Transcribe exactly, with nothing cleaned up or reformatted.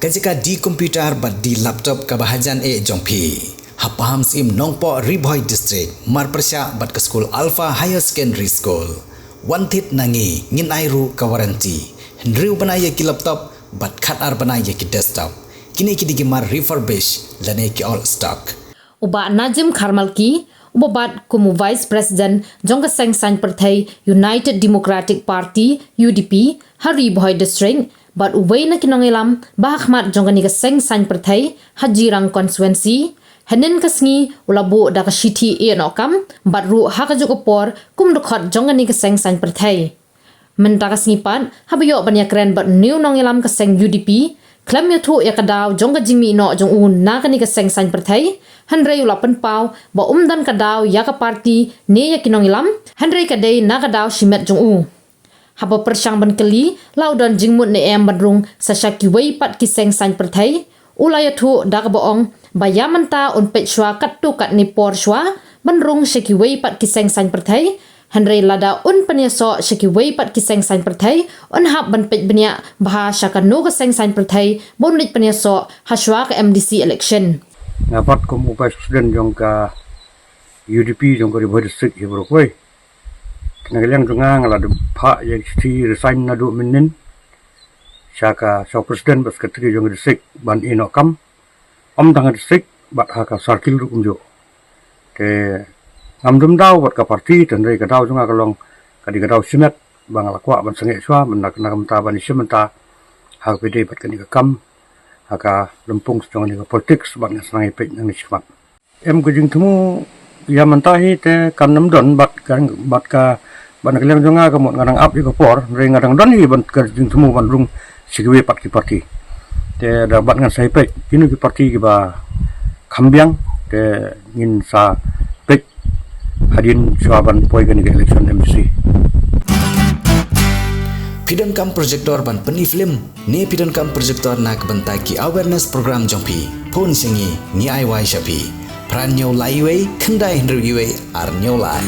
Ka jaka D computer bad D laptop kaba hajan eh jong phi. Ha Pahamsyiem Nongpoh, Ri Bhoi District, marpyrshah bad ka skul Alpha Higher Secondary School. Wan thied na ngi, ngin ai ruh ka warranty. Hynriew bnai ïa ki laptop bad khatar bnai ïa ki desktop. Kine ki dei ki mar refurbish lane ki old stock. U Bah Najim Kharmalki, uba bat kum u Vice President jong ka seng saiñ pyrthei United Democratic Party, U D P, ha Ri Bhoi District, bad uwei na ki nongïalam ba ha khmat jong kane ka seng saiñ pyrthei ha Jirang Constituency, hynnin ka sngi u la buh da ka shithi ïehnoh kam bad ruh ha kajuh ka por kum dkhot jong kane ka seng saiñ pyrthei. Mynta ka sngi pat, haba ïoh ban ïakren bad une u nongïalam ka seng U D P, khlem ïathuh ïa ka daw jong ka jingmih noh jong u na kane ka seng saiñ pyrthei, hynrei u la pynpaw ba um don ka daw ïa ka party ne ïa ki nongïalam, hynrei ka dei na ka daw shimet jong u. Haba pyrshang ban kylli la u don jingmut ne em ban rung sa sha kiwei pat ki seng saiñ pyrthei, u la ïathuh da kaba ong ba ïa mynta un peit shuwa katto katne por shuwa ban rung sha kiwei pat ki seng saiñ pyrthei, hynrei lada un pynïasoh sha kiwei pat ki seng saiñ pyrthei, un hap ban peit bniah bha sha kano ka seng saiñ pyrthei ba un leit pynïasoh ha shuwa ka M D C election. Nga bat kum u Vice President jong ka U D P jong ka Ri Bhoi District hi baroh kawei. Te na ka liang jong nga, nga la dep phah ïa ka shithi resign naduh mynnin sha ka, sha u President bad Secretary jong ka district ban ïehnoh kam. Ym tang ha district bad ha ka circle ruh kumjuh. Te ngam don daw bad ka party, te hynrei ka daw jong nga ka long ka dei ka daw shimet ba nga la kwah ban sangeh shuwa mynta, na ka bynta ban ïashim bynta ha kaba ïadei bad kane ka kam ha ka lympung jong kane ka politics bad nga sdang ïa peit nangne shakhmat. Em, ka jingthmu ïa mynta hi te kan ym don bad ka, bad ka, bad na ka liang jong nga ka mut nga dang ap ïa ka por, hynrei nga dang don hi bad ka jingthmu ban rung sha kiwei pat ki party. Te da bad ngan sa ïa peit kino ki party kiba kham biang, te ngin sa peit hadien shuwa ban poi kane ka election M D C. Phi donkam projector ban pyni film ne phi donkam projector na ka bynta ki awareness program jong phi? Phone sha ngi, ngi ai wai sha phi. Phra hynñiew lai uwei, khyndai hynriew uwei, ar hynñiew lai.